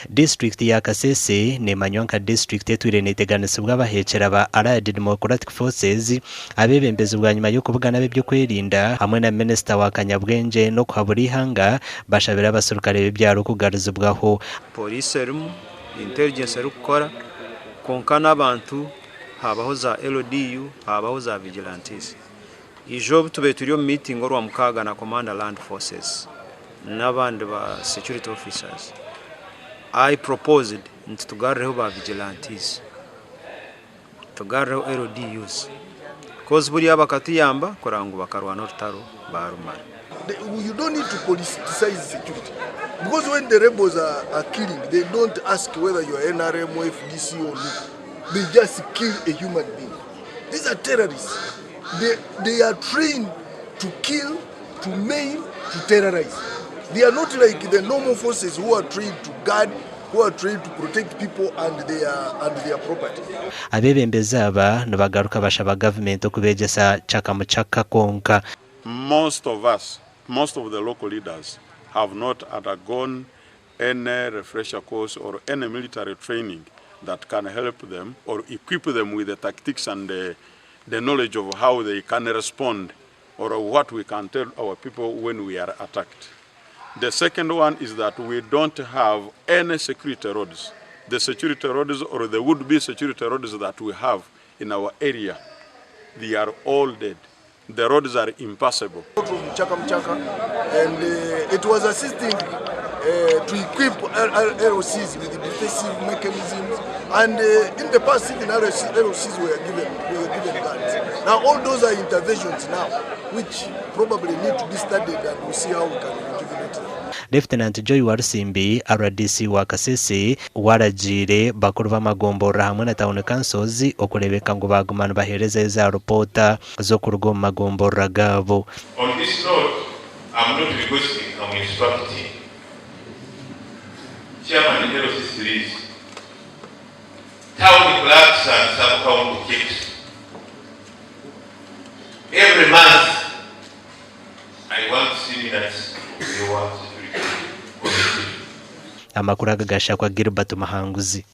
Disiturikiti ya Kasese nemanywa nka disiturikiti etwire neteganisibwa abahekyera ba Allied Democratic Forces, abeebembezi bwanyima y'okubugana ab'eby'okwerinda hamwe na minisita wa kanyabwengye n'okuhabura eihanga bashabire abaserukare b'ebyaro kugaruzibwaho. Pooriisi erimu, intelligence erikukora kwonka n'abantu habaho za LDU habaho za vigilantes. Ijo obu tubaire turi omu meeting orwamukaaga na Commander Land Forces n'abandi ba security officers, I proposed nti tugarureho ba vigilantes, tugarureho LDUs coz buriya bakatuyamba kureba ngu bakarwana orutaro barumara. You don't need to politicize security because when the rebels are, are killing they don't ask whether you are NRM, FDC or no. They just kill a human being. These are terrorists. They, they are trained to kill, to maim, to terrorize. They are not like the normal forces who are trained to guard, who are trained to protect people and their, and their property. Abeebembezi aba nibagaruka bashaba gavumenti okubeegyesa kyakamukyaka kwonka. Most of us, most of the local leaders have not undergone any refresher course or any military training that can help them or equip them with the tactics and the, the knowledge of how they can respond or what we can tell our people when we are attacked. The second one is that we don't have any security roads. The security roads or the would-be security roads that we have in our area, they are all dead. The roads are impassable. From Chaka Mchaka, and it was assisting to equip LOCs with defensive mechanisms. And in the past, even LOCs were given guns. Now, all those are interventions now, which probably need to be studied, and we'll see how we can rejuvenate them. Lieutenant Joy Walusimbi, RDC wa Kasese, waragiire bakuru b'amagomborora hamwe na town councils okureebeka ngu baaguma nibaheerezayo za rupoota z'okuruga omu magomborora gaabo. On this note, I'm not requesting, I'm instructing. Chairman LC3s, town clerks and sub-county chiefs. Every month, I want to see minutes of your security committee. Amakuru aga gashakwa Gilbert Muhanguzi.